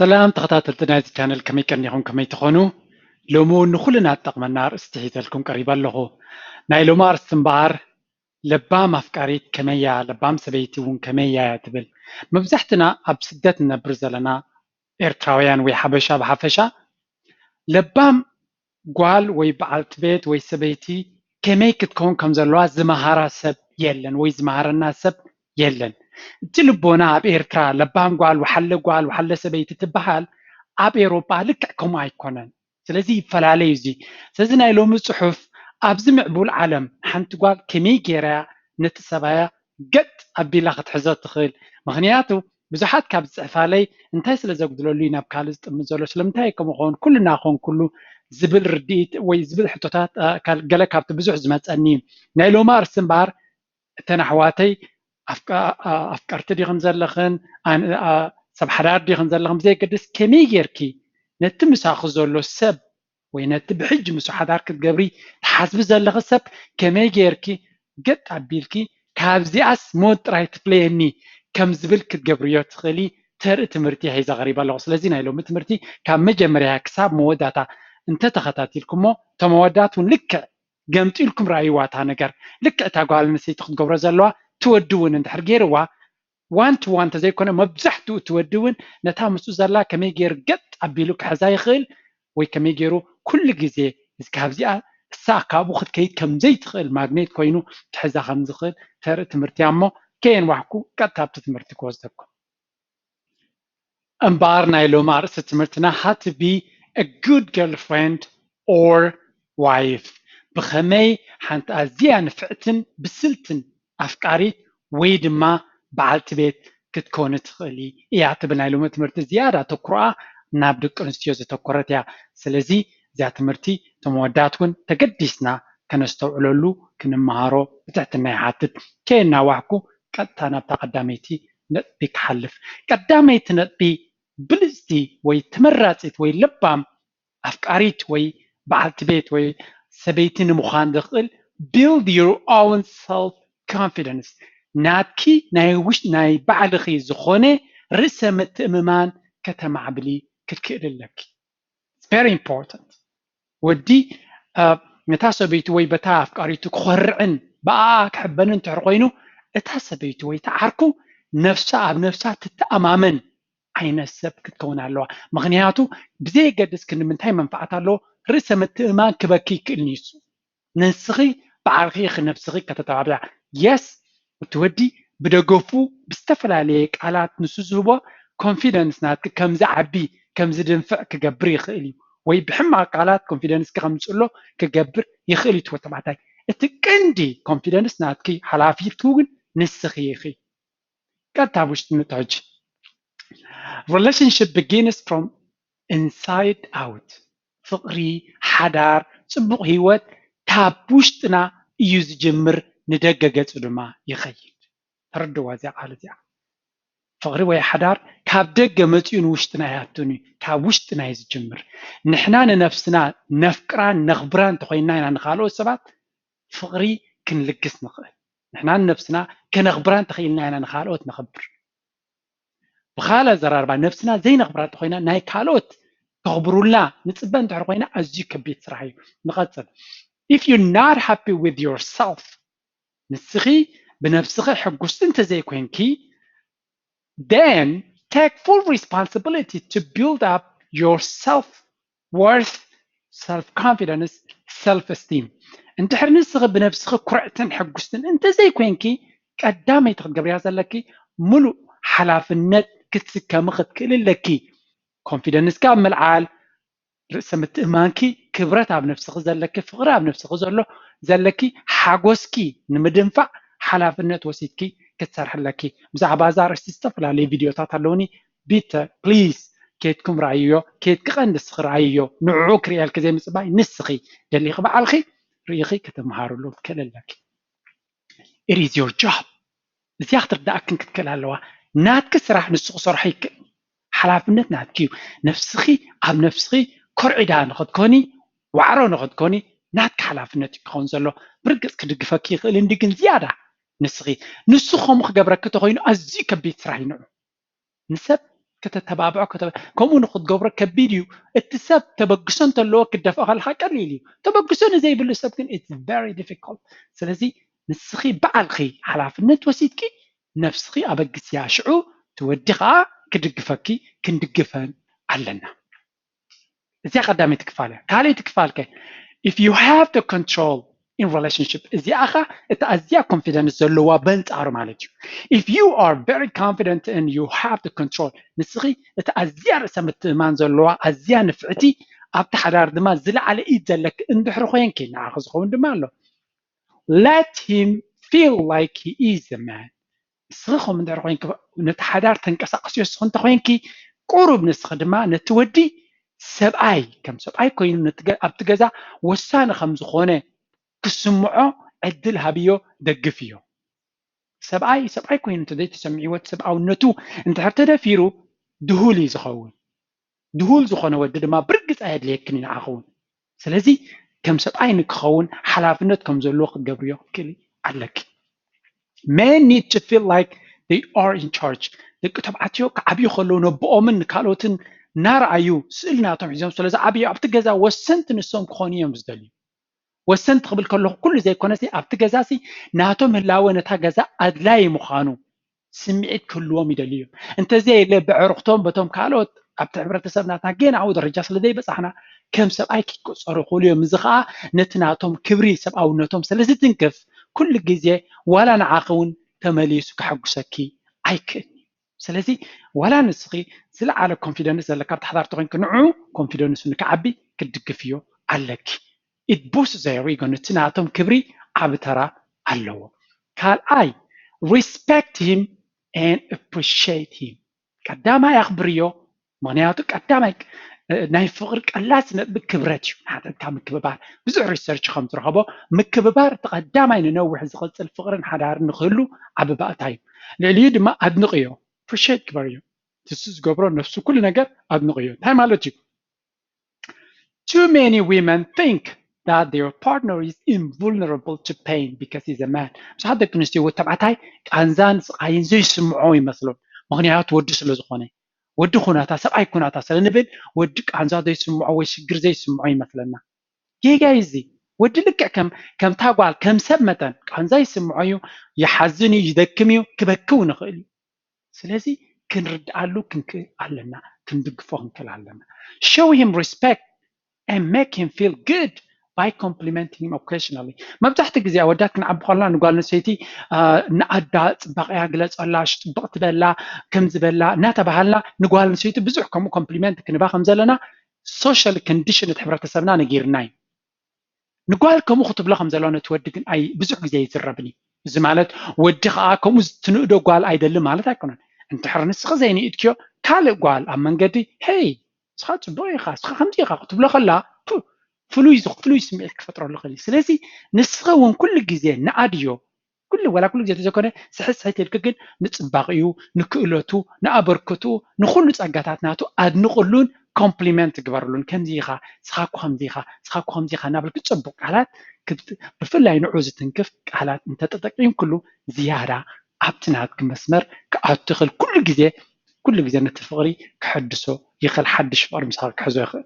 ሰላም ተኸታተልቲ ናይዚ ቻነል፣ ከመይ ቀኒኹም፣ ከመይ ትኾኑ? ሎሚ እውን ንኹልና ዝጠቕመና ኣርእስቲ ሒዘልኩም ቀሪበ ኣለኹ። ናይ ሎሚ ኣርእስቲ እምበኣር፣ ለባም ኣፍቃሪት ከመይ እያ፣ ለባም ሰበይቲ እውን ከመይ እያ እያ ትብል። መብዛሕትና ኣብ ስደት ንነብር ዘለና ኤርትራውያን ወይ ሓበሻ ብሓፈሻ፣ ለባም ጓል ወይ በዓልቲ ቤት ወይ ሰበይቲ ከመይ ክትከውን ከም ዘለዋ ዝመሃራ ሰብ የለን ወይ ዝመሃረና ሰብ የለን። እቲ ልቦና ኣብ ኤርትራ ለባም ጓል፣ ወሓለ ጓል፣ ወሓለ ሰበይቲ ትበሃል፣ ኣብ ኤውሮጳ ልክዕ ከምኡ ኣይኮነን። ስለዚ ይፈላለ እዩ እዚ። ስለዚ ናይ ሎሚ ጽሑፍ ኣብዚ ምዕቡል ዓለም ሓንቲ ጓል ከመይ ገይራ እያ ነቲ ሰብኣያ ገጥ ኣቢላ ክትሕዞ ትኽእል? ምኽንያቱ ብዙሓት ካብ ዝጽሕፋለይ እንታይ ስለ ዘጉድለሉ እዩ ናብ ካልእ ዝጥምት ዘሎ፣ ስለምንታይ እዩ ከምኡ ክኸውን፣ ኩልና ክኾን ኩሉ ዝብል ርድኢት ወይ ዝብል ሕቶታት፣ አ፣ ካል-፣ ገለ ካብቲ ብዙሕ ዝመጸኒ እዩ። ናይ ሎሚ ኣርእስቲ እምበኣር፣ እተን ኣሕዋተይ ኣፍቃ-፣ ኣ-፣ ኣፍቀርቲ ዲኽን ዘለኽን፣ ኣን-፣ ኣ-፣ ሰብ ሓዳር ዲኽን ዘለኽን ብዘየገድስ፣ ከመይ ጌርኪ ነቲ ምሳኺ ዘሎ ሰብ ወይ ነቲ ብሕጂ ምስኡ ሓዳር ክትገብሪ ትሓስቢ ዘለኺ ሰብ ከመይ ጌርኪ ገጥ ኣቢልኪ ካብዚኣስ ሞት ጥራይ ትፍለየኒ ከም ዝብል ክትገብርዮ ትኽእሊ ተርኢ ትምህርቲ ሒዘ ቀሪበ ኣለኹ። ስለዚ ናይ ሎሚ ትምህርቲ ካብ መጀመርያ ክሳብ መወዳእታ እንተተኸታቲልኩሞ፣ እቶም ኣወዳት እውን ልክዕ ገምጢልኩም ረኣይዋ እታ ነገር። ልክዕ እታ ጓል ኣንስተይቲ ክትገብሮ ዘለዋ፣ እቲ ወዲ እውን እንድሕር ገይርዋ፣ ዋን ቱ ዋን እንተዘይኮነ፣ መብዛሕትኡ እቲ ወዲ እውን ነታ ምስኡ ዘላ ከመይ ገይሩ ገጥ ኣቢሉ ክሕዛ ይኽእል፣ ወይ ከመይ ገይሩ ኩሉ ግዜ እዚ ካብዚኣ እሳ ካብኡ ክትከይድ ከም ዘይትኽእል ማግኔት ኮይኑ ክሕዛ ከም ዝኽእል ተርኢ ትምህርቲ እያ። እሞ ከየንዋሕኩ ቀጥታ ኣብቲ ትምህርቲ ክወስደኩም። እምበኣር ናይ ሎሚ ኣርእስቲ ትምህርትና፣ how to be a good girlfriend or wife፣ ብኸመይ ሓንቲ ኣዝያ ንፍዕትን ብስልትን ኣፍቃሪት ወይ ድማ በዓልቲ ቤት ክትኮኒ ትኽእሊ እያ ትብል ናይ ሎሚ ትምህርቲ። ዝያዳ ተኩሮኣ ናብ ደቂ ኣንስትዮ ዘተኮረት እያ። ስለዚ እዚኣ ትምህርቲ እቶም ኣወዳት እውን ተገዲስና ከነስተውዕለሉ ክንመሃሮ ብትሕትና ይሓትት። ከየናዋሕኩ ቀጥታ ናብታ ቀዳመይቲ ነጥቢ ክሓልፍ። ቀዳመይቲ ነጥቢ፣ ብልጽቲ ወይ ተመራጺት ወይ ለባም ኣፍቃሪት ወይ በዓልቲ ቤት ወይ ሰበይቲ ንምዃን ዘኽእል፣ build your own self confidence፣ ናትኪ ናይ ውሽ-፣ ናይ ባዕልኺ ዝኾነ ርእሰ ምትእምማን ከተማዕብሊ ክትክእል ኣለኪ። It's very important። ወዲ፣ እ፣ ነታ ሰበይቱ ወይ በታ ኣፍቃሪቱ ክኾርዕን ብኣኣ ክሕበንን እንድሕር ኮይኑ፣ እታ ሰበይቱ ወይ እቲ ዓርኩ ነፍሳ ኣብ ነፍሳ ትተኣማመን ዓይነት ሰብ ክትከውን ኣለዋ። ምኽንያቱ ብዘየገድስ ክንዲ ምንታይ መንፋዓት ኣለዎ፣ ርእሰ ምትእምማን ክበኪ ይክእል ንሱ። ንስኺ ባዕልኺ ኢኺ ነብስኺ ከተተባብያ። የስ፣ እቲ ወዲ ብደገፉ ብዝተፈላለየ ቃላት ንሱ ዝህቦ ኮንፊደንስ ናትኪ ከም ዝዓቢ፣ ከም ዝድንፍዕ ክገብር ይኽእል እዩ። ወይ ብሕማቕ ቃላት ኮንፊደንስኪ ከምጽእሎ ክገብር ይኽእል እዩ እቲ ወዲ ተባዕታይ። እቲ ቀንዲ ኮንፊደንስ ናትኪ ሓላፊቱ ግን ንስኺ ኢኺ። ቀጥታ ኣብ ውሽጢ ንእቶ ሕጂ። Relationship begins from inside out። ፍቕሪ፣ ሓዳር፣ ጽቡቕ ህይወት ካብ ውሽጥና እዩ ዝጅምር፣ ንደገ ገጹ ድማ ይኸይድ። ተረድዋ እዚኣ ቃል እዚኣ። ፍቕሪ ወይ ሓዳር ካብ ደገ መጺኡ ንውሽጥና ኣይኣቱን እዩ፣ ካብ ውሽጥና እዩ ዝጅምር። ንሕና ንነፍስና ነፍቅራን ነኽብራን እንተኾይንና ኢና ንኻልኦት ሰባት ፍቕሪ ክንልግስ ንኽእል። ንሕና ንነብስና ከነኽብራ እንተኽኢልና ኢና ንኻልኦት ነኽብር። ብኻልእ ኣዘራርባ፣ ነብስና ዘይነኽብራ እንተኾይና፣ ናይ ካልኦት ከኽብሩልና ንጽበ እንድሕር ኮይና፣ ኣዝዩ ከቢድ ስራሕ እዩ። ንቐጽል። If you're not happy with yourself፣ ንስኺ ብነብስኺ ሕጉስቲ እንተዘይኮይንኪ፣ then take full responsibility to build up your self worth, self confidence, self esteem። እንድሕር ንስኺ ብነብስኺ ኩርዕትን ሕጉስትን እንተዘይኮይንኪ፣ ቀዳመይቲ ክትገብርያ ዘለኪ፣ ሙሉእ ሓላፍነት ክትስከሚ ክትክእሊ ኣለኪ። ኮንፊደንስካ ኣብ ምልዓል፣ ርእሰ ምትእማንኪ፣ ክብረት ኣብ ነብስኺ ዘለኪ፣ ፍቕሪ ኣብ ነብስኺ ዘሎ ዘለኪ፣ ሓጎስኪ ንምድንፋዕ ሓላፍነት ወሲድኪ ክትሰርሒ ኣለኪ። ብዛዕባ እዛ ኣርእስቲ ዝተፈላለዩ ቪድዮታት ኣለውኒ። ቢተ ፕሊዝ ኬድኩም ረኣይዮ፣ ኬድኪ ቀንዲ እስኺ ረኣይዮ። ንዕኡ ክርእየልኪ ዘይምጽባይ፣ ንስኺ ደሊኺ ባዕልኺ ርኢኺ ክትመሃርሉ ትክእል ኣለኪ። It is your job። እዚኣ ክትርዳእክን ክትክእል ኣለዋ። ናትኪ ስራሕ ንሱ ክሰርሖ ይክእል። ሓላፍነት ናትኪ እዩ። ነብስኺ ኣብ ነብስኺ ኮርዒዳ ንኽትኮኒ፣ ዋዕሮ ንኽትኮኒ፣ ናትኪ ሓላፍነት እዩ ክኸውን ዘሎ። ብርግጽ ክድግፈኪ ይኽእል እንዲ፣ ግን ዝያዳ ንስኺ። ንሱ ከምኡ ክገብረኪ ተኾይኑ ኣዝዩ ከቢድ ስራሕ እዩ ንዑ። ንሰብ ከተተባብዖ፣ ከምኡ ንክትገብሮ ከቢድ እዩ። እቲ ሰብ ተበግሶ እንተለዎ ክደፍኦ ከለካ ቀሊል እዩ። ተበግሶ ንዘይብሉ ሰብ ግን it's very difficult። ስለዚ ንስኺ ባዕልኺ ሓላፍነት ወሲድኪ ነብስኺ ኣበግስያ፣ ሽዑ ትወዲ ከዓ ክድግፈኪ ክንድግፈን ኣለና። እዚኣ ቀዳመይቲ ክፋል እያ። ካልኣይቲ ክፋል ከ if you have the control in relationship፣ እዚኣ ኸ እቲ ኣዝያ confidence ዘለዋ በንጻሩ ማለት እዩ። If you are very confident and you have the control፣ ንስኺ እቲ ኣዝያ ርእሰ ምትእማን ዘለዋ ኣዝያ ንፍዕቲ ኣብቲ ሓዳር ድማ ዝለዓለ ኢድ ዘለኪ እንድሕሪ ኮንኪ፣ ንዓኺ ዝኸውን ድማ ኣሎ። Let him feel like he is the man። ንስኺ ከም እንድሕር ኮንኪ ነቲ ሓዳር ተንቀሳቀስዮ ንስኺ እንተኮይንኪ፣ ቁሩብ ንስኺ ድማ ነቲ ወዲ ሰብኣይ ከም ሰብኣይ ኮይኑ ኣብቲ ገዛ ወሳኒ ከም ዝኾነ ክስምዖ ዕድል ሃብዮ፣ ደግፍዮ። ሰብኣይ ሰብኣይ ኮይኑ እንተዘይተሰሚዕዎ፣ ሰብኣውነቱ እንድሕር ተደፊሩ ድሁል እዩ ዝኸውን። ድሁል ዝኾነ ወዲ ድማ ብርግጽ ኣየድልየክን እዩ ንዓኺ እውን። ስለዚ ከም ሰብኣይ ንክኸውን ሓላፍነት ከም ዘለዎ ክትገብርዮ ክትክእሊ ኣለኪ። Men need to feel like they are in charge። ደቂ ተባዕትዮ ክዓብዩ ከለዉ ነቦኦምን ንካልኦትን እናረኣዩ ስእሊ ናቶም ሒዞም ስለ ዝዓብዩ ኣብቲ ገዛ ወሰንቲ ንሶም ክኾኑ እዮም ዝደልዩ። ወሰንቲ ክብል ከለኹ ኩሉ ዘይኮነሲ ኣብቲ ገዛሲ ናቶም ህላወ ነታ ገዛ ኣድላይ ምዃኑ ስምዒት ክህልዎም ይደልዩ እዮም። እንተዘየለ ብዕርኽቶም በቶም ካልኦት ኣብቲ ሕብረተሰብ ናትና ገና ኣብኡ ደረጃ ስለ ዘይበጻሕና ከም ሰብኣይ ክቆጸሩ ይኽእሉ እዮም። እዚ ኸኣ ነቲ ናቶም ክብሪ ሰብኣውነቶም ስለ ዝትንክፍ ኩሉ ግዜ ዋላ ንዓኺ እውን ተመሊሱ ከሐጉሰኪ ኣይክእልን እዩ። ስለዚ ዋላ ንስኺ ዝለዓለ ኮንፊደንስ ዘለካ ኣብቲ ሓዳር ተኾይንኪ ንዑ ኮንፊደንሱ ንክዓቢ ክትድግፍዮ ኣለኪ። It boosts their ego፣ ነቲ ናቶም ክብሪ ዓቢ ተራ ኣለዎ። ካልኣይ respect him and appreciate him። ቀዳማይ ኣኽብርዮ፣ ምኽንያቱ ቀዳማይ እ፣ ናይ ፍቕሪ ቀላሲ ነጥቢ ክብረት እዩ። ንሓተትካ ምክብባር ብዙሕ ሪሰርች ከም ትረኸቦ ምክብባር እቲ ቀዳማይ ንነዊሕ ዝቕጽል ፍቕርን ሓዳርን ንክህሉ ዓቢ ባእታ እዩ። ልዕሊኡ ድማ ኣድንቕዮ፣ appreciate ግበርዮ። ንሱ ዝገብሮ ነፍሱ ኩሉ ነገር ኣድንቕዮ። እንታይ ማለት እዩ? Too many women think that their partner is invulnerable to pain because he's a man። ብዙሓት ደቂ ኣንስትዮ ወዲ ተባዕታይ ቃንዛን ስቓይን ዘይስምዖ ይመስሎም፣ ምኽንያቱ ወዲ ስለ ዝኾነ። ወዲ ኩናታ፣ ሰብኣይ ኩናታ ስለ ንብል ወዲ ቃንዛ ዘይስምዖ ወይ ሽግር ዘይስምዖ ይመስለና። ጌጋ እዩ እዚ። ወዲ ልክዕ ከም ከምታ ጓል ከም ሰብ መጠን ቃንዛ ይስምዖ እዩ፣ ይሓዝን እዩ፣ ይደክም እዩ፣ ክበኪ እውን ይኽእል እዩ። ስለዚ ክንርድኣሉ ክንክእል ኣለና፣ ክንድግፎ ክንክእል ኣለና። Show him respect and make him feel good by complimenting him occasionally። መብዛሕትኡ ግዜ ኣወዳት ክንዓቢ ከለና ንጓል ኣንስተይቲ፣ አ፣ ንኣዳ ጽባቐያ ግለጸላ፣ ሽ-፣ ጽብቕቲ በላ፣ ከምዚ በላ እናተባሃልና ንጓል ኣንስተይቲ ብዙሕ ከምኡ ኮምፕሊመንት ክንባ ከም ዘለና ሶሻል ኮንዲሽን እቲ ሕብረተሰብና ነጊርና እዩ። ንጓል ከምኡ ክትብሎ ከም ዘለዋ ነቲ ወዲ ግን ኣይ ብዙሕ ግዜ ኣይዝረብን እዩ። እዚ ማለት ወዲ ከዓ ከምኡ ትንእዶ ጓል ኣይደልን ማለት ኣይኮነን። እንድሕር ንስኺ ዘይንእድክዮ ካልእ ጓል ኣብ መንገዲ ሄይ ንስኻ ጽቡቕ ኢኻ፣ ንስኻ ከምዚ ኢኻ ክትብሎ ከላ ፑ፣ ፍሉይ ዝኽ-፣ ፍሉይ ስምዒት ክፈጥረሉ ይኽእል እዩ። ስለዚ ንስኺ እውን ኩሉ ግዜ ንኣድዮ ኩሉ ዋላ ኩሉ ግዜ ተዘኮነ ስሕት ስሕት ኢልክ ግን ንጽባቕኡ፣ ንክእለቱ፣ ንኣበርክትኡ፣ ንኹሉ ጸጋታት ናቱ ኣድንቕሉን ኮምፕሊመንት ግበርሉን። ከምዚ ኢኻ፣ ንስኻ እኮ ከምዚ ኢኻ፣ ንስኻ እኮ ከምዚ ኢኻ እናበልክ ጽቡቕ ቃላት ክት-፣ ብፍላይ ንዑ ዝትንክፍ ቃላት እንተተጠቂምክሉ ዝያዳ ኣብቲ ናትኪ መስመር ክኣቱ ይኽእል። ኩሉ ግዜ፣ ኩሉ ግዜ ነቲ ፍቕሪ ክሕድሶ ይኽእል፣ ሓድሽ ፍቕሪ ምሳኻ ክሕዞ ይኽእል።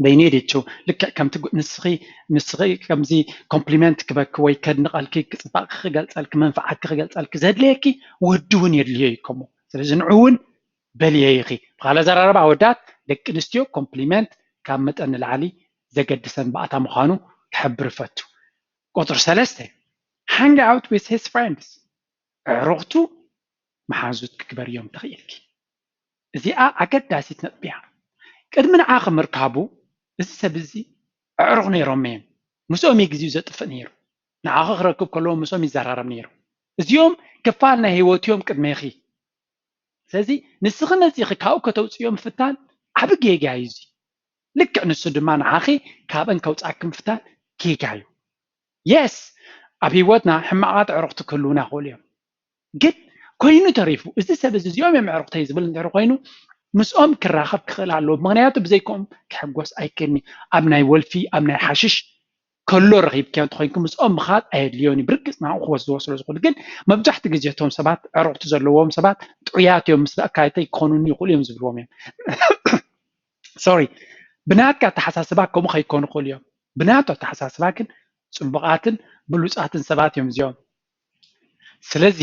They needed to። ልክዕ ከምቲ ጉ-፣ ንስኺ፣ ንስኺ ከምዚ ኮምፕሊመንት ክበኪ ወይ ከድንቐልኪ፣ ክጽባቕኪ ክገልጸልኪ፣ መንፍዓትኪ ክገልጸልኪ ዘድለየኪ ወዲ እውን የድልዮ እዩ ከምኡ። ስለዚ ንዑ እውን በልየ ኢኺ። ብኻልእ ኣዘራርባ ኣወዳት ደቂ ኣንስትዮ ኮምፕሊመንት ካብ መጠን ንላዕሊ ዘገድሰን ባእታ ምዃኑ ክሕብር እፈቱ። ቁጽሪ ሰለስተ፣ hang out with his friends። ኣዕሩኽቱ መሓዙት ክግበርዮም ተኽኢልኪ። እዚኣ ኣገዳሲት ነጥቢ እያ። ቅድሚ ንዓኺ ምርካቡ እዚ ሰብ እዚ ኣዕሩኽ ነይሮም እዮም። ምስኦም እዩ ግዜኡ ዘጥፍእ ነይሩ። ንዓኺ ክረክብ ከለዎ ምስኦም ይዘራረብ ነይሩ። እዚኦም ክፋል ናይ ህይወቱ እዮም ቅድሜኺ። ስለዚ ንስኺ መጺኺ ካብኡ ከተውጽእዮ ምፍታን ዓቢ ጌጋ እዩ እዚ። ልክዕ ንሱ ድማ ንዓኺ ካብአን ከውጽኣኪ ምፍታን ጌጋ እዩ። የስ፣ ኣብ ህይወትና ሕማቓት ኣዕሩኽቲ ክህልዉና ይኽእሉ እዮም። ግን ኮይኑ ተሪፉ እዚ ሰብ እዚ እዚኦም እዮም ኣዕሩኽተይ ዝብል እንድሕር ኮይኑ ምስኦም ክራኸብ ክኽእል ኣለዎ። ምኽንያቱ ብዘይክኦም ክሕጎስ ኣይክእልኒ። ኣብ ናይ ወልፊ፣ ኣብ ናይ ሓሽሽ ከሎ ረኺብካዮ እንተኾይንኩ ምስኦም ምኻድ ኣየድልዮን እዩ። ብርግጽ ንዕኡ ክወስድዎ ስለ ዝኾኑ። ግን መብዛሕትኡ ግዜ እቶም ሰባት ኣዕሩኽቲ ዘለዎም ሰባት ጥዑያት እዮም፣ ምስ ኣካየተይ ክኾኑኒ ይኽእሉ እዮም ዝብልዎም እዮም። ሶሪ፣ ብናትካ ኣተሓሳስባ ከምኡ ከይኮኑ ይኽእሉ እዮም። ብናቱ ኣተሓሳስባ ግን ጽቡቓትን ብሉጻትን ሰባት እዮም እዚኦም። ስለዚ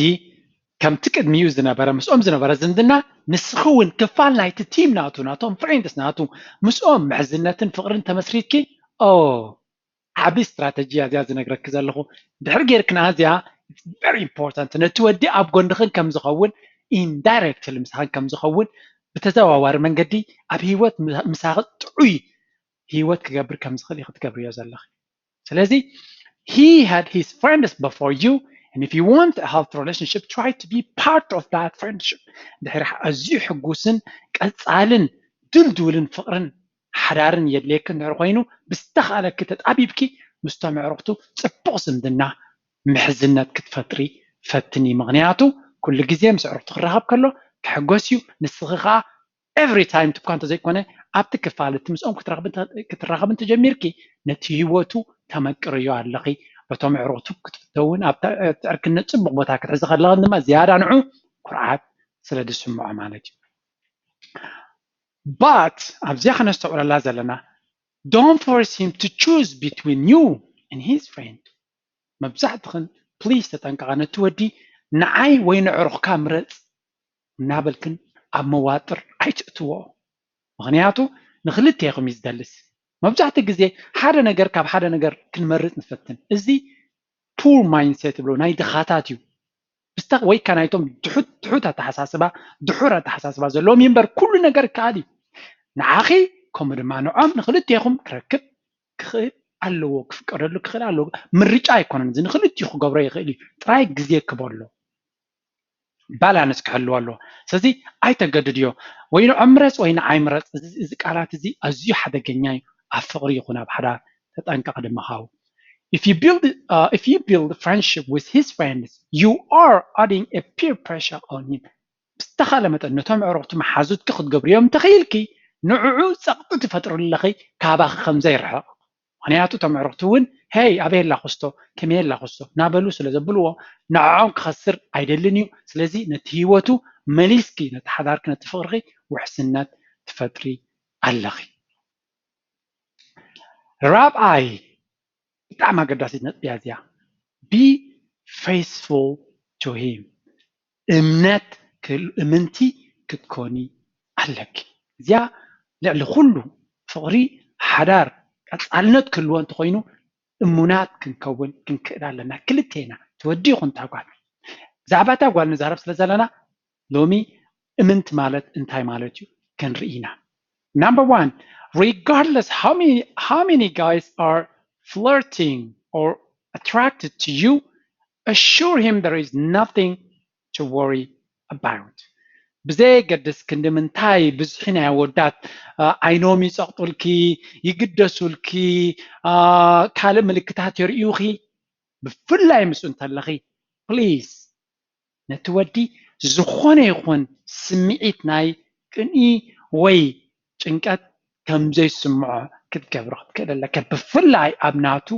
ከምቲ ቅድሚኡ ዝነበረ ምስኦም ዝነበረ ዝምድና ንስኺ እውን ክፋል ናይቲ ቲም ናቱ ናቶም ፍሬንድስ ናቱ ምስኦም ምሕዝነትን ፍቕርን ተመስሪትኪ ኦ ዓቢ ስትራተጂ እያ እዚኣ ዝነግረኪ ዘለኹ። ድሕር ጌርክና እዚኣ very important ነቲ ወዲ ኣብ ጎንኽን ከም ዝኸውን ኢንዳይሬክትሊ ምሳኽን ከም ዝኸውን ብተዘዋዋሪ መንገዲ ኣብ ህይወት ምሳኺ ጥዑይ ህይወት ክገብር ከም ዝኽእል ክትገብርዮ ዘለኺ። ስለዚ he had his friends before you and if you want a health relationship try to be part of that friendship። ድሕሪ ኣዝዩ ሕጉስን ቀጻልን ድልዱልን ፍቕርን ሓዳርን የድልየኪ እንድሕር ኮይኑ ብዝተኻለኪ ተጣቢብኪ ምስቶም ኣዕሩኽቱ ጽቡቕ ዝምድና ምሕዝነት ክትፈጥሪ ፈትኒ። ምኽንያቱ ኩሉ ግዜ ምስ ኣዕሩኽቱ ክራኸብ ከሎ ክሕጎስ እዩ። ንስኺ ኸዓ every time እኳ እንተዘይኮነ ኣብቲ ክፋል እቲ ምስኦም ክትራኸቢ እንተጀሚርኪ ነቲ ህይወቱ ተመቅርዮ ኣለኺ። በቶም ኣዕሩኽቱ ክትፍተውን ኣብ ዕርክነት ጽቡቕ ቦታ ክትሕዚ ከለኽን ድማ ዝያዳ ንዑ ኩርዓት ስለ ዝስምዖ ማለት እዩ። But ኣብዚኣ ከነስተውዕለላ ዘለና don't force him to choose between you and his friend። መብዛሕትኽን ፕሊስ ተጠንቀቓ፣ ነቲ ወዲ ንዓይ ወይ ንዕሩኽካ ምረጽ እናበልክን ኣብ መዋጥር ኣይትእትዎ። ምኽንያቱ ንክልቴኹም እዩ ዝደልስ። መብዛሕትኡ ግዜ ሓደ ነገር ካብ ሓደ ነገር ክንመርጽ ንፈትን። እዚ ፑር ማይንድሴት ይብሎ ናይ ድኻታት እዩ። ብስተ ወይካ ናይቶም ድሑት ድሑት ኣተሓሳስባ ድሑር ኣተሓሳስባ ዘለዎም እዩ እምበር ኩሉ ነገር ይከኣል እዩ። ንዓኺ ከምኡ ድማ ንዖም ንክልቴኹም ክረክብ ክኽእል ኣለዎ፣ ክፍቀደሉ ክኽእል ኣለዎ። ምርጫ ኣይኮነን፣ እዚ ንክልቲኡ ክገብሮ ይኽእል እዩ። ጥራይ ግዜ ክበሎ ባላንስ ክህልዎ ኣለዎ። ስለዚ ኣይተገድድዮ፣ ወይ ንዖም ምረጽ ወይ ንዓይ ምረጽ። እዚ ቃላት እዚ ኣዝዩ ሓደገኛ እዩ። ኣብ ፍቕሪ ይኹን ኣብ ሓዳር ተጠንቀቕ ድማ ሃው። If you build uh, if you build friendship with his friends, you are adding a peer pressure on him። ብዝተኻለ መጠን ነቶም ኣዕሩኽቲ መሓዙትኪ ክትገብርዮም እንተኽኢልኪ ንዕዑ ጸቕጢ ትፈጥሪ ኣለኺ ካባኺ ከም ዘይርሕቕ። ምኽንያቱ እቶም ኣዕሩኽቲ እውን ሄይ ኣበይ ኣላ ክስቶ ከመይ ኣላ ክስቶ እናበሉ ስለ ዘብልዎ ንዕዖም ክኸስር ኣይደልን እዩ። ስለዚ ነቲ ህይወቱ መሊስኪ ነቲ ሓዳርኪ ነቲ ፍቕርኺ ውሕስነት ትፈጥሪ ኣለኺ። ራብዓይ ብጣዕሚ ኣገዳሲት ነጥቢ እያ እዚኣ። Be faithful to him። እምነት እምንቲ ክትኮኒ ኣለኪ። እዚኣ ልዕሊ ኩሉ ፍቕሪ ሓዳር ቀፃልነት ክህልዎ እንተኮይኑ እሙናት ክንከውን ክንክእል ኣለና ክልቴና ትወዲ ይኹን ታጓል። ብዛዕባ እታ ጓል ንዛረብ ስለ ዘለና ሎሚ እምንቲ ማለት እንታይ ማለት እዩ ክንርኢ ኢና። Number one, regardless how many, how many guys are flirting or attracted to you, assure him there is nothing to worry about. ብዘየገድስ ክንዲ ምንታይ ብዝሒ ናይ ኣወዳት ዓይኖም ይፀቕጡልኪ፣ ይግደሱልኪ፣ ካልእ ምልክታት የርእዩኺ፣ ብፍላይ ምስኡ እንተለኺ ፕሊዝ ነቲ ወዲ ዝኾነ ይኹን ስምዒት ናይ ቅንኢ ወይ ጭንቀት ከም ዘይስምዖ ክትገብሪ ክትክእል ኣለካ። ብፍላይ ኣብ ናቱ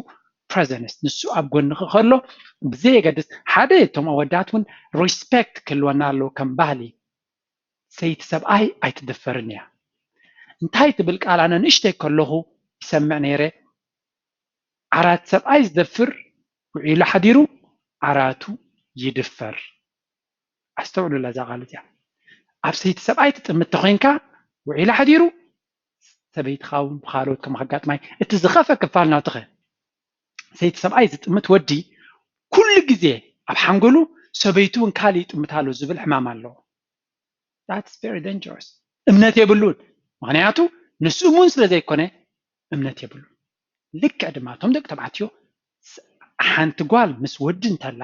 ፕረዘንስ ንሱ ኣብ ጎንኺ ከሎ ብዘየገድስ ሓደ እቶም ኣወዳት እውን ሪስፔክት ክህልወና ኣለዎ ከም ባህሊ። ሰይቲ ሰብኣይ ኣይትድፈርን እያ። እንታይ ትብል ቃል ኣነ ንእሽተይ ከለኹ ይሰምዕ ነይረ። ዓራት ሰብኣይ ዝደፍር ውዒሉ ሓዲሩ ዓራቱ ይድፈር። ኣስተውዕሉላ እዛ ቃል እዚኣ። ኣብ ሰይቲ ሰብኣይ ትጥምት ተኾይንካ ውዒሉ ሓዲሩ ሰበይትኻ እውን ብኻልኦት ከም ከጋጥማይ እቲ ዝኸፈ ክፋል ናትኸ ሰይቲ ሰብኣይ ዝጥምት ወዲ ኩሉ ግዜ ኣብ ሓንጎሉ ሰበይቱ እውን ካልእ ይጥምት ኣሎ ዝብል ሕማም ኣለዎ። That's very dangerous። እምነት የብሉን። ምኽንያቱ ንሱ እሙን ስለ ዘይኮነ እምነት የብሉን። ልክዕ ድማ እቶም ደቂ ተባዕትዮ ሓንቲ ጓል ምስ ወዲ እንተላ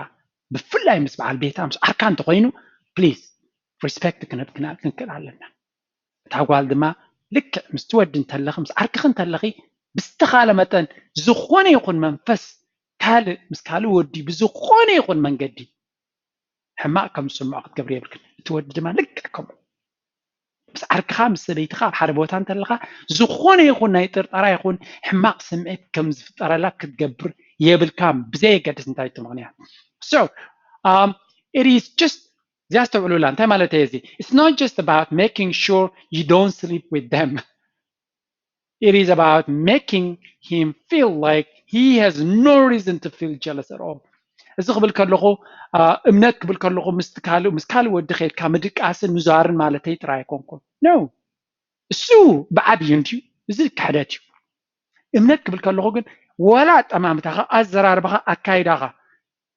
ብፍላይ ምስ በዓል ቤታ ምስ ዓርካ እንተኮይኑ ፕሊዝ ሪስፔክት ክነብ ክነብ ክንክእል ኣለና። እታ ጓል ድማ ልክዕ ምስቲ ወዲ እንተለኺ ምስ ዓርክኺ እንተለኺ ብዝተኻለ መጠን ዝኾነ ይኹን መንፈስ ካልእ ምስ ካልእ ወዲ ብዝኾነ ይኹን መንገዲ ሕማቕ ከም ዝስምዖ ክትገብሪ የብልክን። እቲ ወዲ ድማ ልክዕ ከምኡ። ምስ ዓርክኻ ምስ ሰበይትኻ ኣብ ሓደ ቦታ እንተለኻ ዝኾነ ይኹን ናይ ጥርጠራ ይኹን ሕማቕ ስምዒት ከም ዝፍጠረላ ክትገብር የብልካን፣ ብዘየገድስ እንታይ እቲ ምኽንያት። So um, it is just እዚኣ ኣስተውዕሉላ። እንታይ ማለት እየ እዚ? It's not just about making sure you don't sleep with them. It is about making him feel like he has no reason to feel jealous at all. እዚ ክብል ከለኹ እምነት ክብል ከለኹ ምስ ካልእ ምስ ካልእ ወዲ ከድካ ምድቃስን ምዛርን ማለተይ ጥራይ ኣይኮንኩን። No፣ እሱ ብዓብዩ እንድዩ፣ እዚ ክሕደት እዩ። እምነት ክብል ከለኹ ግን ዋላ ኣጠማምታኻ፣ ኣዘራርባኻ፣ ኣካይዳኻ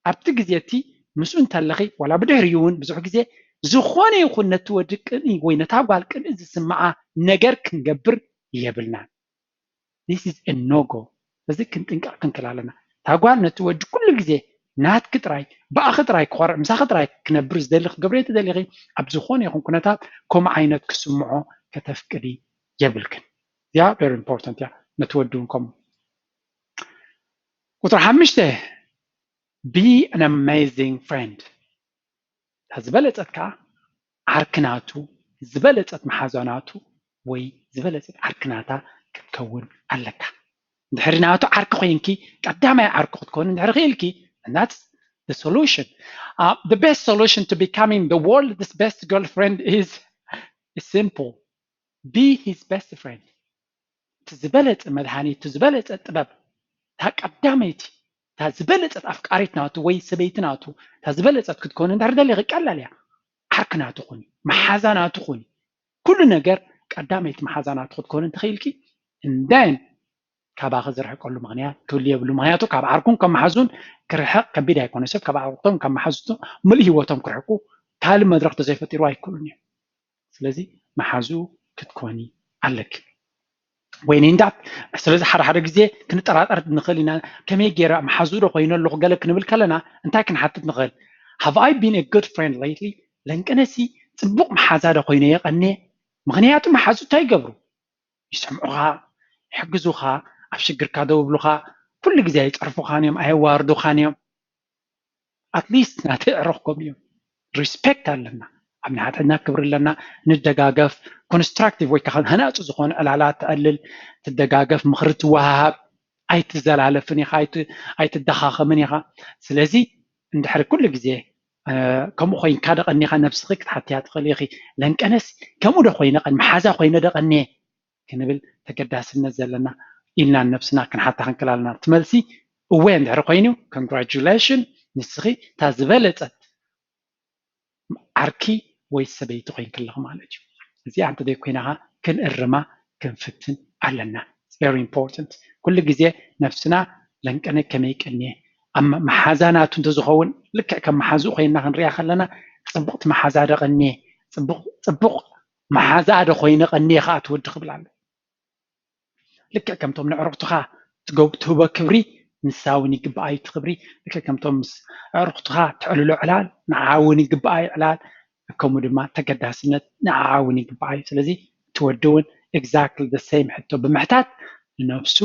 ኣብቲ ግዜ እቲ ምስኡ እንተለኺ ዋላ ብድሕሪኡ እውን ብዙሕ ግዜ ዝኾነ ይኹን ነቲ ወዲ ቅንኢ ወይ ነታ ጓል ቅንኢ ዝስምዓ ነገር ክንገብር የብልናን። This is a no go። እዚ ክንጥንቀቕ ክንክል ኣለና። እታ ጓል ነቲ ወዲ ኩሉ ግዜ ናትኪ ጥራይ ብኣኺ ጥራይ ክኾርዕ ምሳኺ ጥራይ ክነብር ዝደሊ ክገብር እየ ትደሊኺ ኣብ ዝኾነ ይኹን ኩነታት ከምኡ ዓይነት ክስምዖ ከተፍቅዲ የብልክን። እዚኣ very important እያ። ነቲ ወዲ እውን ከምኡ። ቁፅሪ ሓሙሽተ be an amazing friend። እታ ዝበለፀት ከዓ ዓርኪ ናቱ ዝበለፀት መሓዛ ናቱ ወይ ዝበለፀት ዓርኪ ናታ ክትከውን ኣለካ። እንድሕሪ ናቱ ዓርኪ ኮይንኪ ቀዳማይ ዓርኩ ክትኮኒ እንድሕሪ ክኢልኪ that's the solution. Uh, the best solution to becoming the world's best girlfriend is, is simple. Be his best friend. እቲ ዝበለፀ መድሃኒት፣ እቲ ዝበለፀ ጥበብ፣ እታ ቀዳመይቲ፣ እታ ዝበለፀት ኣፍቃሪት ናቱ ወይ ሰበይቲ ናቱ፣ እታ ዝበለፀት ክትኮን እንድሕር ደሊኺ ቀላል እያ። ዓርኪ ናቱ ኩኒ፣ መሓዛ ናቱ ኩኒ። ኩሉ ነገር ቀዳመይቲ መሓዛ ናቱ ክትኮን እንተኽኢልኪ እንዳይን ካባኺ ዝርሕቀሉ ምኽንያት ክህሉ የብሉ። ምኽንያቱ ካብ ዓርኩም ካብ መሓዙን ክርሕቕ ከቢድ ኣይኮነ። ሰብ ካብ ዓርኩም ካብ መሓዙ ምሉእ ህይወቶም ክርሕቁ ካልእ መድረኽ ተዘይፈጢሩ ኣይክእሉን እዮም። ስለዚ መሓዙ ክትኮኒ ኣለኪ። ወይ ንእንዳት ስለዚ ሓደ ሓደ ግዜ ክንጠራጠር ንኽእል ኢና። ከመይ ገይረ መሓዙ ዶ ኮይኑ ኣለኹ ገለ ክንብል ከለና እንታይ ክንሓትት ንኽእል? Have I been a good friend lately? ለንቀነሲ ፅቡቕ መሓዛ ዶ ኮይነ የቐንየ? ምኽንያቱ መሓዙ እንታይ ይገብሩ? ይሰምዑኻ፣ ይሕግዙኻ፣ ኣብ ሽግርካ ደው ይብሉኻ፣ ኩሉ ግዜ ኣይፀርፉኻን እዮም፣ ኣየዋርዱኻን እዮም። At least ናተይ ኣዕሩኽ ከምኡ እዮም። ሪስፔክት ኣለና፣ ኣብ ንሓድሕድና ክብሪ ኣለና፣ ንደጋገፍ። ኮንስትራክቲቭ ወይ ከዓ ሃናፂ ዝኾነ ዕላላት ተዕልል፣ ትደጋገፍ፣ ምኽሪ ትወሃሃብ፣ ኣይትዘላለፍን ኢኻ፣ ኣይትዳኻኸምን ኢኻ። ስለዚ እንድሕሪ ኩሉ ግዜ ከምኡ ኮይንካ ደቐኒኻ ነብስኺ ክትሓትያ ትኽእል ኢኺ። ለንቀነስ ከምኡ ዶ ኮይነ ቀን መሓዛ ኮይነ ደቐኒየ ክንብል ተገዳስነት ዘለና ኢልና ነብስና ክንሓታ ክንክል ኣለና። እቲ መልሲ እወ እንድሕሪ ኮይኑ ኮንግራጁሌሽን፣ ንስኺ እታ ዝበለፀት ዓርኪ ወይ ሰበይቲ ኮይንኪ ኣለኺ ማለት እዩ። እዚኣ እንተዘይኮይናኻ ክንእርማ ክንፍትን ኣለና። It's very important። ኩሉ ግዜ ነብስና ለንቀነ ከመይ ቀንየ ኣብ መሓዛ ናቱ እንተዝኸውን ልክዕ ከም መሓዝኡ ኮይንና ክንሪኣ ከለና ፅቡቕቲ መሓዛ ዶ ቀንየ፣ ፅቡቕ መሓዛ ዶ ኮይነ ቀንየ ከዓ ትወዲ ክብል ኣሎ። ልክዕ ከምቶም ንዕሩኽትኻ ትህቦ ክብሪ ንሳ እውን ይግባኣ እዩ እቲ ክብሪ። ልክዕ ከምቶም ምስ ኣዕሩኽትኻ ተዕልሎ ዕላል ንዓ እውን ይግባኣ እዩ ዕላል። ከምኡ ድማ ተገዳስነት ንዓ እውን ይግባኣ እዩ። ስለዚ እቲ ወዲ እውን exactly the same ሕቶ ብምሕታት ንነብሱ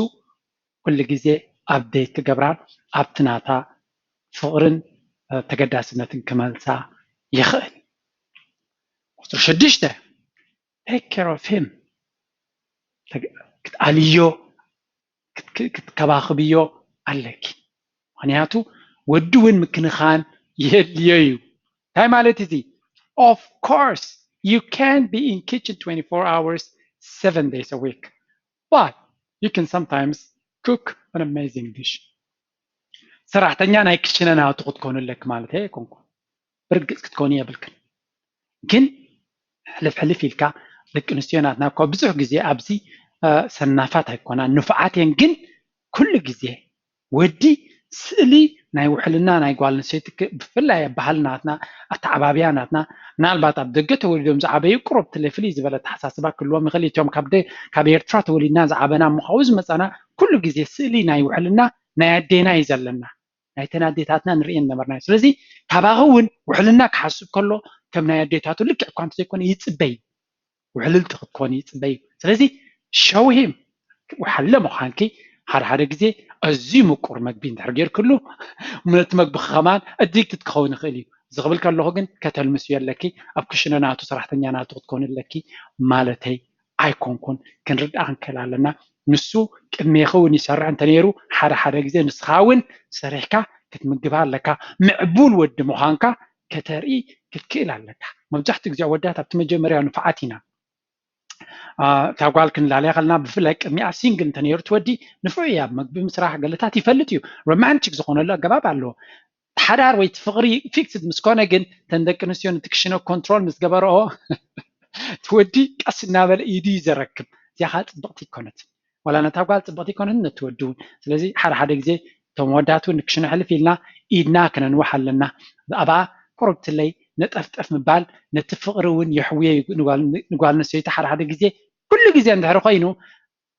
ኩሉ ግዜ ኣፕዴት ክገብራን ኣብቲ ናታ ፍቕርን ተገዳስነትን ክመልሳ ይኽእል። ቁፅሪ ሽዱሽተ take care of him ክትኣልዮ ክትከባኽብዮ ኣለኪ። ምኽንያቱ ወዲ እውን ምክንኻን የድልዮ እዩ። እንታይ ማለት እዚ? Of course you can be in kitchen twenty-four hours, seven days a week, but you can sometimes cook an amazing dish. ሰራሕተኛ ናይ ክሽነ ናቱ ክትኮኑ ኣለኪ ማለት ኣይኮንኩ። ብርግፅ ክትኮኑ የብልክን። ግን ሕልፍ ሕልፍ ኢልካ ደቂ ኣንስትዮ ናትና እኳ ብዙሕ ግዜ ኣብዚ ሰናፋት ኣይኮና ንፉዓት እየን። ግን ኩሉ ግዜ ወዲ ስእሊ ናይ ውሕልና ናይ ጓል ኣንስተይቲ ብፍላይ ኣብ ባህሊ ናትና ኣተዓባብያ ናትና ምናልባት ኣብ ደገ ተወሊዶም ዝዓበዩ ቁሩብ ፍልይ ዝበለ ኣተሓሳስባ ክህልዎም ይኽእል። እቶም ካብ ኤርትራ ተወሊድና ዝዓበና እሞ ካብኡ ዝመፃና ኩሉ ግዜ ስእሊ ናይ ውሕልና ናይ ኣዴና እዩ ዘለና። ናይተን ኣዴታትና ንርእየን ነበርና። ስለዚ ካባኺ እውን ውሕልና ክሓስብ ከሎ ከም ናይ ኣዴታቱ ልክዕ እኳ እንተዘይኮነ ይፅበይ። ውሕልልቲ ክትኮኒ ይፅበይ። ስለዚ show him ውሓለ ምዃንኪ ሓደ ሓደ ግዜ ኣዝዩ ምቁር መግቢ እንድሕር ጌርክሉ ነቲ መግቢ ከማን ኣዲክትድ ክኸውን ይኽእል እዩ። እዚ ክብል ከለኹ ግን ከተልምስዮ ኣለኪ፣ ኣብ ክሽነ ናቱ ሰራሕተኛ ናቱ ክትኮኒ ኣለኪ ማለተይ ኣይኮንኩን። ክንርዳእ ክንክእል ኣለና። ንሱ ቅድሜኺ እውን ይሰርሕ እንተነይሩ ሓደ ሓደ ግዜ ንስኻ እውን ሰሪሕካ ክትምግባ ኣለካ። ምዕቡል ወዲ ምዃንካ ከተርኢ ክትክእል ኣለካ። መብዛሕትኡ ግዜ ኣወዳት ኣብቲ መጀመርያ ንፉዓት ኢና። እታ ጓል ክንላለያ ከለና ብፍላይ ቅድሚኣ ሲንግል እንተነይሩ እቲ ወዲ ንፉዕ እያ። መግቢ ምስራሕ ገለታት ይፈልጥ እዩ። ሮማንቲክ ዝኾነሉ ኣገባብ ኣለዎ። ሓዳር ወይ ፍቕሪ ፊክስድ ምስ ኮነ ግን እተን ደቂ ኣንስትዮ ነቲ ክሽነ ኮንትሮል ምስ ገበረኦ እቲ ወዲ ቀስ እናበለ ኢዱ እዩ ዘረክብ። እዚኣ ከዓ ፅብቕቲ ይኮነት። ዋላ ነታ ጓል ፅብቕቲ ይኮነት ነቲ ወዲ እውን። ስለዚ ሓደ ሓደ ግዜ እቶም ወዳት እውን ንክሽነ ሕልፍ ኢልና ኢድና ክነንውሕ ኣለና። ብዛዕባ ቁርብትለይ ነጠፍጠፍ ምባል ነቲ ፍቕሪ እውን የሕውዮ እዩ። ንጓል ኣንስተይቲ ሓደ ሓደ ግዜ፣ ኩሉ ግዜ እንድሕር ኮይኑ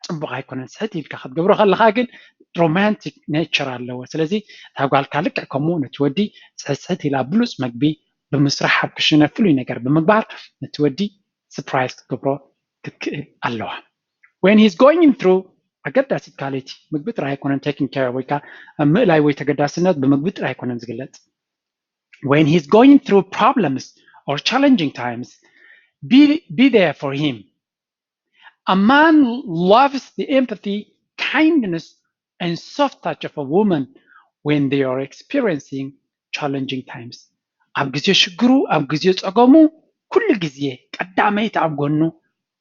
ፅቡቕ ኣይኮነን። ስሕት ኢልካ ክትገብሮ ከለኻ ግን ሮማንቲክ ኔቸር ኣለዎ። ስለዚ እታ ጓልካ ልክዕ ከምኡ ነቲ ወዲ ስሕት ስሕት ኢላ ብሉፅ መግቢ ብምስራሕ ኣብ ክሽነ ፍሉይ ነገር ብምግባር ነቲ ወዲ ስፕራይዝ ክትገብሮ ክትክእል ኣለዋ። When he's going through ኣገዳሲት ካልእቲ ምግቢ ጥራይ ኣይኮነን taking care ወይ ከዓ ምእላይ ወይ ተገዳስነት ብምግቢ ጥራይ ኣይኮነን ዝግለፅ። When he's going through problems or challenging times, be, be there for him. A man loves the empathy, kindness, and soft touch of a woman when they are experiencing challenging times. ኣብ ግዜ ሽግሩ ኣብ ግዜ ፀገሙ ኩሉ ግዜ ቀዳመይቲ ኣብ ጎኑ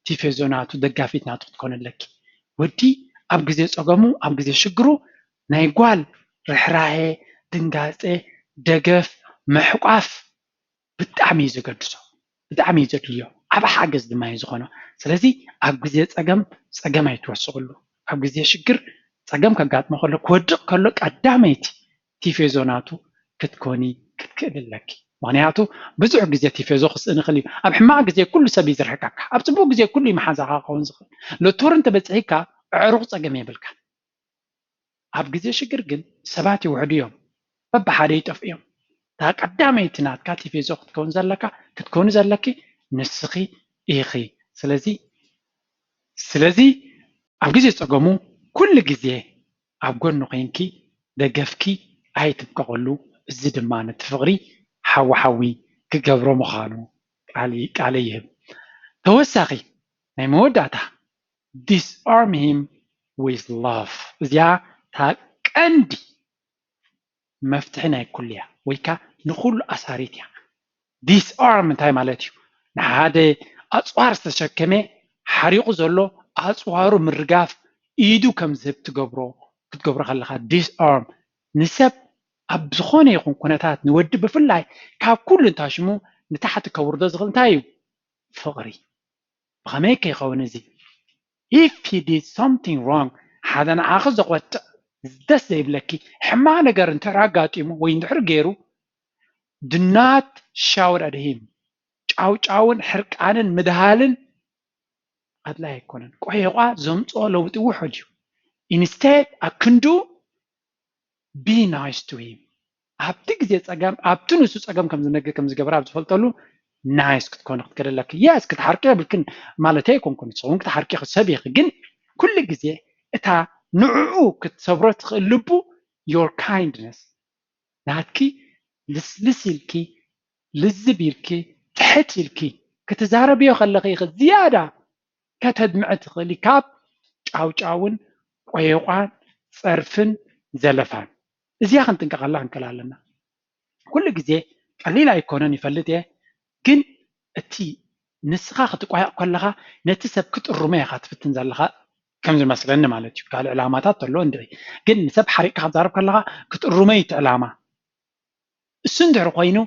ቲፌዞ ናቱ ደጋፊት ናቱ ክትኮን ኣለኪ። ወዲ ኣብ ግዜ ፀገሙ ኣብ ግዜ ሽግሩ ናይ ጓል ርሕራሄ፣ ድንጋፀ፣ ደገፍ፣ ምሕቋፍ ብጣዕሚ እዩ ዘገድሶ፣ ብጣዕሚ እዩ ዘድልዮ። ዓቢ ሓገዝ ድማ እዩ ዝኾኖ። ስለዚ ኣብ ግዜ ፀገም ፀገም ኣይትወስቕሉ። ኣብ ግዜ ሽግር ፀገም ከጋጥሞ ከሎ ክወድቕ ከሎ ቀዳመይቲ ቲፌዞ ናቱ ክትኮኒ ክትክእል ኣለኪ። ምክንያቱ ብዙሕ ግዜ ቲፌዞ ክስእን ይኽእል እዩ። ኣብ ሕማቕ ግዜ ኩሉ ሰብ እዩ ዝርሕቀካ። ኣብ ፅቡቅ ግዜ ኩሉ እዩ መሓዛኻ ክኸውን ዝኽእል። ሎቶር እንተበፅሒካ ኣዕሩኽ ፀገም የብልካን። ኣብ ግዜ ሽግር ግን ሰባት ይውሕዱ እዮም፣ በብሓደ ይጠፍኡ እዮም። እታ ቀዳመይቲ ናትካ ቲፌዞ ክትከውን ዘለካ ክትከውኒ ዘለኪ ንስኺ ኢኺ። ስለዚ ስለዚ ኣብ ግዜ ፀገሙ ኩሉ ግዜ ኣብ ጎኑ ኮይንኪ ደገፍኪ ኣይትብቀቕሉ። እዚ ድማ ነቲ ፍቕሪ ሓዊ ሓዊ ክገብሮ ምዃኑ ቃል ቃለ ይህብ። ተወሳኺ ናይ መወዳእታ disarm him with love። እዚኣ እታ ቀንዲ መፍትሒ ናይ ኩሉ እያ፣ ወይ ከዓ ንኩሉ ኣሳሪት እያ። ዲስኣርም እንታይ ማለት እዩ? ንሓደ ኣፅዋር ዝተሸከመ ሓሪቑ ዘሎ ኣፅዋሩ ምርጋፍ ኢዱ ከም ዝህብ ትገብሮ ክትገብሮ ከለካ ዲስኣርም ንሰብ ኣብ ዝኾነ ይኹን ኩነታት ንወዲ ብፍላይ ካብ ኩሉ እንታሽሙ ንታሕቲ ከውርዶ ዝኽእል እንታይ እዩ? ፍቕሪ። ብኸመይ ከይኸውን እዚ? If he did something wrong፣ ሓደ ንዓኺ ዘቆጥዕ ደስ ዘይብለኪ ሕማቕ ነገር እንድሕር ኣጋጢሙ ወይ እንድሕር ገይሩ do not shout at him። ጫውጫውን ሕርቃንን ምድሃልን ኣድላይ ኣይኮነን። ቆየቋ ዘምፅኦ ለውጢ ውሑድ እዩ። Instead ኣክንዱ be nice to him። ኣብቲ ግዜ ፀገም ኣብቲ ንሱ ፀገም ከም ዝነግር ከም ዝገበረ ኣብ ዝፈልጠሉ ናይስ ክትኮኒ ክትክእል ኣለኪ። የስ ክትሓርቂ የብልክን ማለተይ ኣይኮንኩን፣ ንስኺ እውን ክትሓርቂ ኢኺ ሰብ ኢኺ። ግን ኩሉ ግዜ እታ ንዕኡ ክትሰብሮ ትኽእል ልቡ your kindness ናትኪ ልስልስ ኢልኪ ልዝብ ኢልኪ ትሕት ኢልኪ ክትዛረብዮ ከለኺ ኢኺ ዝያዳ ከተድምዒ ትኽእሊ ካብ ጫውጫውን ቆየቋን ፀርፍን ዘለፋን። እዚኣ ክንጥንቀቐላ ክንክእል ኣለና። ኩሉ ግዜ ቀሊል ኣይኮነን ይፈልጥ እየ፣ ግን እቲ ንስኻ ክትቋየቕ ከለኻ ነቲ ሰብ ክጥርሞ ኢኻ ትፍትን ዘለኻ ከም ዝመስለኒ ማለት እዩ። ካልእ ዕላማታት ተሎ እንድዒ፣ ግን ንሰብ ሓሪቕካ ክትዛረብ ከለኻ ክጥርሞ እዩ እቲ ዕላማ። እሱ እንድሕር ኮይኑ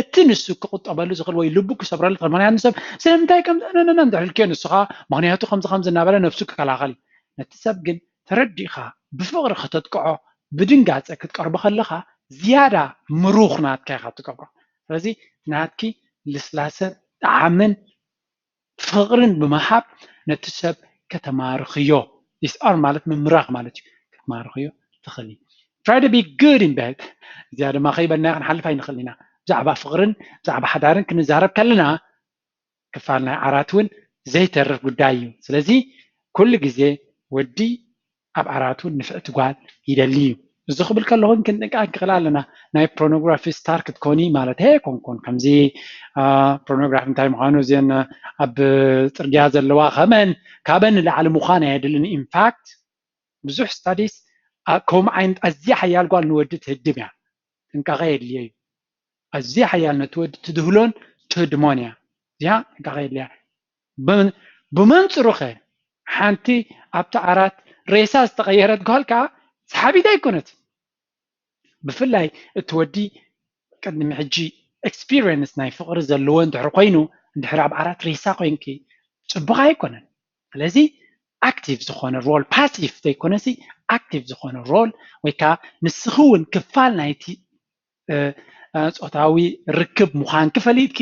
እቲ ንሱ ክቁጠበሉ ዝኽእል ወይ ልቡ ክሰብረሉ ትኽእል። ምክንያቱ ንሰብ ስለምንታይ ከም ነነነ እንድሕር ኢልክዮ ንስኻ ምክንያቱ ከምዚ ከምዚ እናበለ ነብሱ ክከላኸል እዩ። ነቲ ሰብ ግን ተረዲእኻ ብፍቕሪ ከተጥቅዖ ብድንጋፀ ክትቀርቦ ከለኻ ዝያዳ ምሩኽ ናትካ ኢኻ ትገብሮ። ስለዚ ናትኪ ልስላሰን ጣዕምን ፍቕርን ብምሃብ ነቲ ሰብ ከተማርኽዮ። ዲስኣርም ማለት ምምራኽ ማለት እዩ። ከተማርኽዮ ትኽእሊ። Try to be good in bed። እዚኣ ድማ ከይበልናዮ ክንሓልፍ ኣይንኽእል ኢና። ብዛዕባ ፍቕርን ብዛዕባ ሓዳርን ክንዛረብ ከለና ክፋል ናይ ዓራት እውን ዘይተርፍ ጉዳይ እዩ። ስለዚ ኩሉ ግዜ ወዲ ኣብ ዓራቱ ንፍዕቲ ጓል ይደሊ እዩ። እዚ ክብል ከለኹ ግን ክንጥንቀቅ ክኽእል ኣለና። ናይ ፖርኖግራፊ ስታር ክትኮኒ ማለት ሄ ኮንኮን ከምዚ ፖርኖግራፊ እንታይ ምዃኑ እዚን ኣብ ፅርግያ ዘለዋ ከመን ካበን ንላዕሊ ምዃን ኣየድልን። ኢንፋክት ብዙሕ ስታዲስ ከምኡ ዓይነት ኣዝያ ሓያል ጓል ንወዲ ትህድም እያ። ጥንቃቐ የድልዮ እዩ። ኣዝያ ሓያል ነቲ ወዲ ትድህሎን ትህድሞን እያ። እዚኣ ጥንቃቐ የድልያ። ብመንፅሩ ኸ ሓንቲ ኣብቲ ዓራት ሬሳ ዝተቐየረት ጓል ከዓ ሰሓቢት ኣይኮነት። ብፍላይ እቲ ወዲ ቅድሚ ሕጂ ኤክስፒሪየንስ ናይ ፍቕሪ ዘለዎ እንድሕር ኮይኑ እንድሕር ኣብ ዓራት ሬሳ ኮይንኪ ፅቡቕ ኣይኮነን። ስለዚ ኣክቲቭ ዝኾነ ሮል ፓሲቭ ዘይኮነሲ ኣክቲቭ ዝኾነ ሮል ወይ ከዓ ንስኺ እውን ክፋል ናይቲ ጾታዊ ርክብ ምዃንኪ ፈሊጥኪ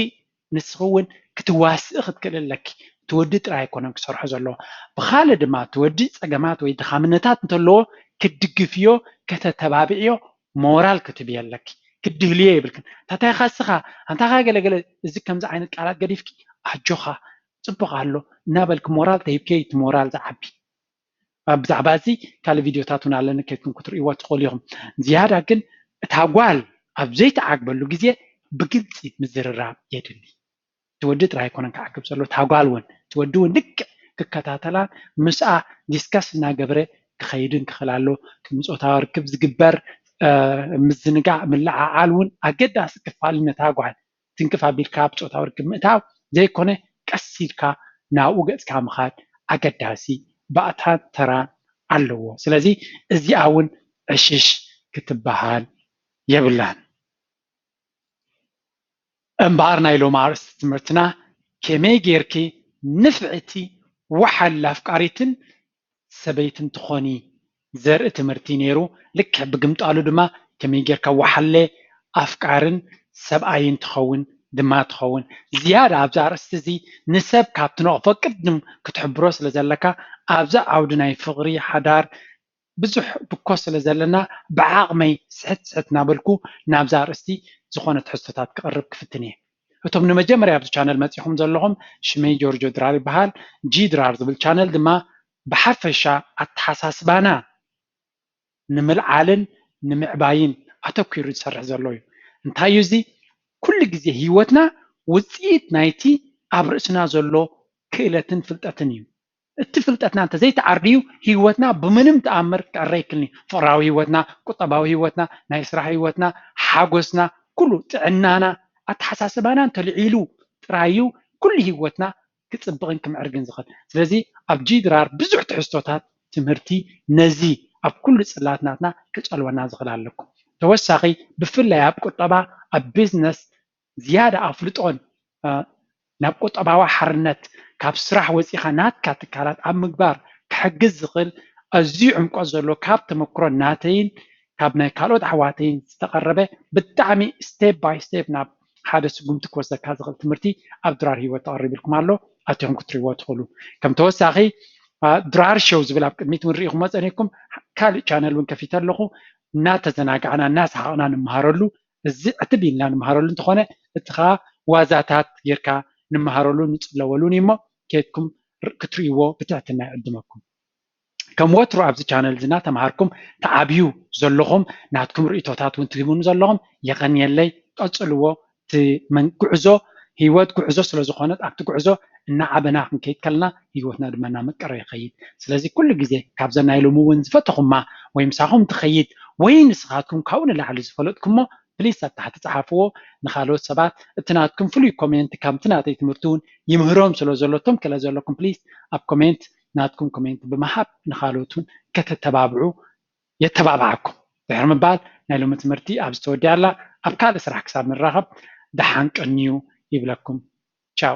ንስኺ እውን ክትዋስኢ ክትክእል ኣለኪ። እቲ ወዲ ጥራይ ኣይኮነን ክሰርሖ ዘለዎ። ብኻልእ ድማ እቲ ወዲ ፀገማት ወይ ድኻምነታት እንተለዎ ክትድግፍዮ ከተተባብዕዮ ሞራል ክትብዮ ኣለኪ። ክትድህልዮ የብልክን። ታታይ ኻስኻ ኣንታኻ ገለገለ እዚ ከምዚ ዓይነት ቃላት ገዲፍኪ ኣጆኻ ፅቡቕ ኣሎ እናበልኪ ሞራል ተሂብኪ እቲ ሞራል ዝዓቢ ብዛዕባ እዚ ካልእ ቪድዮታት እውን ኣለኒ ከይድኩም ክትርእይዎ ትኽእሉ ኢኹም። ዝያዳ ግን እታ ጓል ኣብ ዘይተዓግበሉ ግዜ ብግልፂ ምዝርራብ የድሊ። እቲ ወዲ ጥራይ ኣይኮነን ክዓግብ ዘሎ እታ ጓል እውን እቲ ወዲ እውን ልክዕ ክከታተላን ምስኣ ዲስከስ እናገበረ ክኸይድን ክኽእል ኣሎ። ቅድሚ ፆታዊ ርክብ ዝግበር ምዝንጋዕ ምልዓዓል እውን ኣገዳሲ ክፋል እዩ። ነታ ጓል ትንክፍ ኣቢልካ ኣብ ፆታዊ ርክብ ምእታው ዘይኮነ ቀስ ኢልካ ናብኡ ገፅካ ምኻድ ኣገዳሲ ባእታን ተራን ኣለዎ። ስለዚ እዚኣ እውን ዕሽሽ ክትበሃል የብላን። እምበኣር ናይ ሎሚ ኣርእስቲ ትምህርትና ከመይ ጌርኪ ንፍዕቲ ወሓል ኣፍቃሪትን ሰበይትን ትኾኒ ዘርኢ ትምህርቲ ነይሩ። ልክዕ ብግምጣሉ ድማ ከመይ ጌርካ ወሓለ ኣፍቃርን ሰብኣይን ትኸውን ድማ ትኸውን። ዝያዳ ኣብዚ ኣርእስቲ እዚ ንሰብ ካብ ትነቕፎ ቅድም ክትሕብሮ ስለ ዘለካ ኣብዚ ዓውዲ ናይ ፍቕሪ ሓዳር ብዙሕ ብኮ ስለ ዘለና ብዓቕመይ ስሕት ስሕት እናበልኩ ናብዛ ኣርእስቲ ዝኾነ ትሕዝቶታት ክቕርብ ክፍትን እየ። እቶም ንመጀመርያ ኣብዚ ቻነል መፂኹም ዘለኹም ሽመይ ጆርጆ ድራር ይበሃል። ጂ ድራር ዝብል ቻነል ድማ ብሓፈሻ ኣተሓሳስባና ንምልዓልን ንምዕባይን ኣተኲሩ ዝሰርሕ ዘሎ እዩ። እንታይ እዩ እዚ? ኩሉ ግዜ ህይወትና ውፅኢት ናይቲ ኣብ ርእስና ዘሎ ክእለትን ፍልጠትን እዩ። እቲ ፍልጠትና እንተዘይተዓርድዩ ህይወትና ብምንም ተኣምር ክዕረ ይክልኒ። ፍቕራዊ ህይወትና፣ ቁጠባዊ ህይወትና፣ ናይ ስራሕ ህይወትና፣ ሓጎስና፣ ኩሉ ጥዕናና፣ ኣተሓሳስባና እንተልዒሉ ጥራይ እዩ ኩሉ ህይወትና ክፅብቕን ክምዕርግን ዝኽእል። ስለዚ ኣብ ጂ ድራር ብዙሕ ትሕዝቶታት ትምህርቲ ነዚ ኣብ ኩሉ ፅላት ናትና ክፀልወና ዝኽእል ኣለኩም። ተወሳኺ ብፍላይ ኣብ ቁጠባ ኣብ ቢዝነስ ዝያዳ ኣፍልጦን ናብ ቁጠባዊ ሓርነት ካብ ስራሕ ወፂኻ ናትካ ትካላት ኣብ ምግባር ክሕግዝ ዝኽእል ኣዝዩ ዕምቆት ዘለዎ ካብ ተመክሮ ናተይን ካብ ናይ ካልኦት ኣሕዋተይን ዝተቐረበ ብጣዕሚ ስቴፕ ባይ ስቴፕ ናብ ሓደ ስጉምቲ ክወስደካ ዝኽእል ትምህርቲ ኣብ ድራር ህይወት ተቐሪብልኩም ኣሎ። ኣቲኹም ክትሪእዎ ትኽእሉ። ከም ተወሳኺ ድራር ሾው ዝብል ኣብ ቅድሚት እውን ርኢኹም መፀኒኩም ካልእ ቻነል እውን ከፊተ ኣለኹ። እናተዘናጋዕና እናሰሓቕና ንምሃረሉ እዚ ዕትብ ኢልና ንምሃረሉ እንተኾነ እቲ ከዓ ዋዛታት ጌርካ ንምሃረሉ ንፅለወሉን እዩ እሞ ከይድኩም ክትርእይዎ ብትሕትና ይዕድመኩም። ከም ወትሩ ኣብዚ ቻነል እዚ እናተምሃርኩም ትዓብዩ ዘለኹም ናትኩም ርእይቶታት እውን ትህቡኒ ዘለኹም የቐንየለይ። ቀፅልዎ። እቲ ጉዕዞ ህይወት ጉዕዞ ስለ ዝኾነት ኣብቲ ጉዕዞ እናዓበና ክንከይድ ከለና ህይወትና ድማ እናመቀረ ይኸይድ። ስለዚ ኩሉ ግዜ ካብዘን ናይ ሎሚ እውን ዝፈተኹማ ወይ ምሳኹም ትኸይድ ወይ ንስኻትኩም ካብኡ ንላዕሊ ዝፈለጥኩሞ ፕሊስ ኣብ ታሕቲ ፀሓፍዎ። ንካልኦት ሰባት እቲ ናትኩም ፍሉይ ኮሜንት ካብቲ ናተይ ትምህርቲ እውን ይምህሮም ስለ ዘሎ እቶም ክለ ዘለኩም ፕሊስ ኣብ ኮሜንት ናትኩም ኮሜንት ብምሃብ ንካልኦት እውን ከተተባብዑ የተባብዓኩም። ድሕሪ ምባል ናይ ሎሚ ትምህርቲ ኣብዚ ተወዲኣ ኣላ። ኣብ ካልእ ስራሕ ክሳብ ንራኸብ ደሓን ቀንዩ ይብለኩም። ቻው።